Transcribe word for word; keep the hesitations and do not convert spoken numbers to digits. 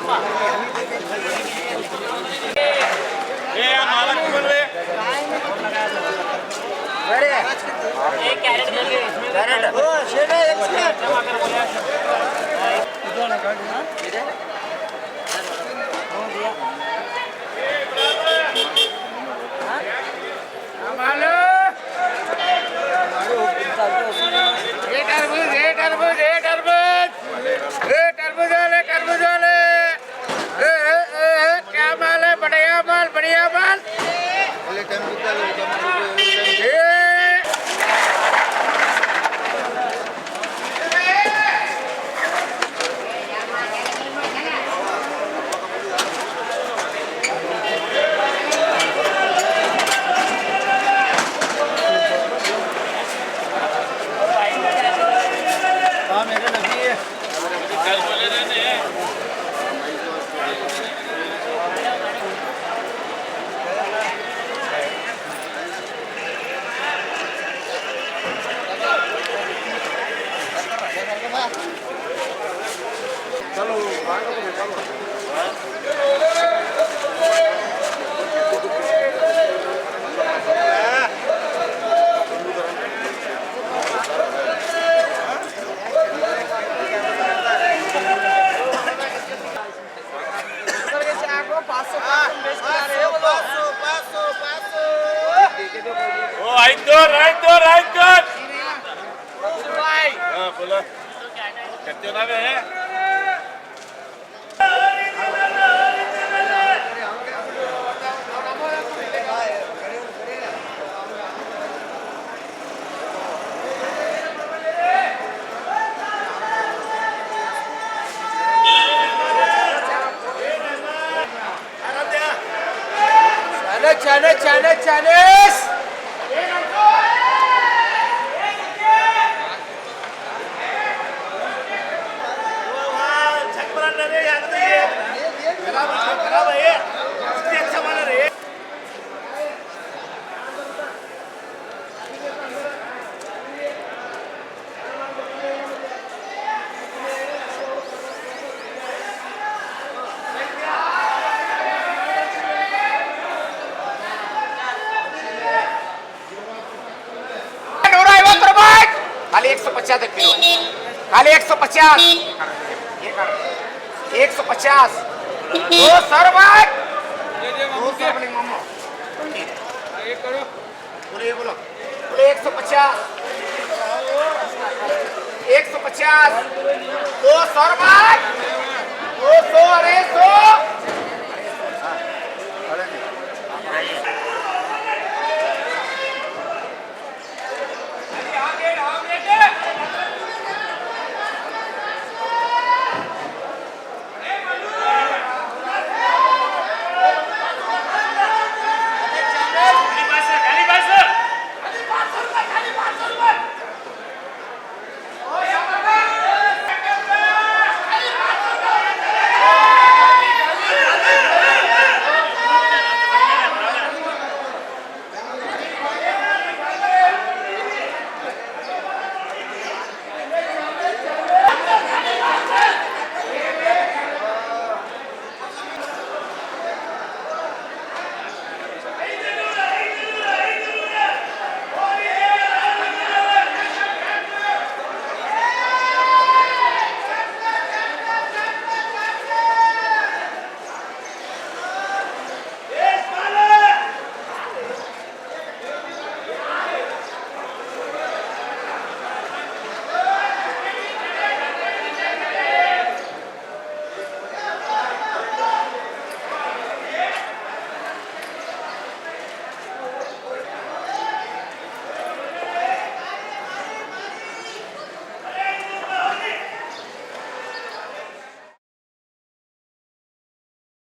ये टरबूज, ये टरबूज, ये टरबूज, ये टरबूज वाले, टरबूज वाले। ए, ए, ए, ए, क्या माल है? बढ़िया माल, बढ़िया माल। ये ओ, राइट दो, राइट दो, राइट दो। हाँ, बोला। करते हो ना बे? Challenge, challenge, challenge, challenge. नूरा ऐवत रुपये। खाली एक सौ पचास रुपये किलो। खाली एक सौ पचास। एक सौ पचास। दो सौ रुपये। दो सौ रुपये मामा। बोलो, ये बोलो। बोलो, एक सौ पचास। एक सौ पचास। दो सौ रुपये। दो सौ, अरे, सौ।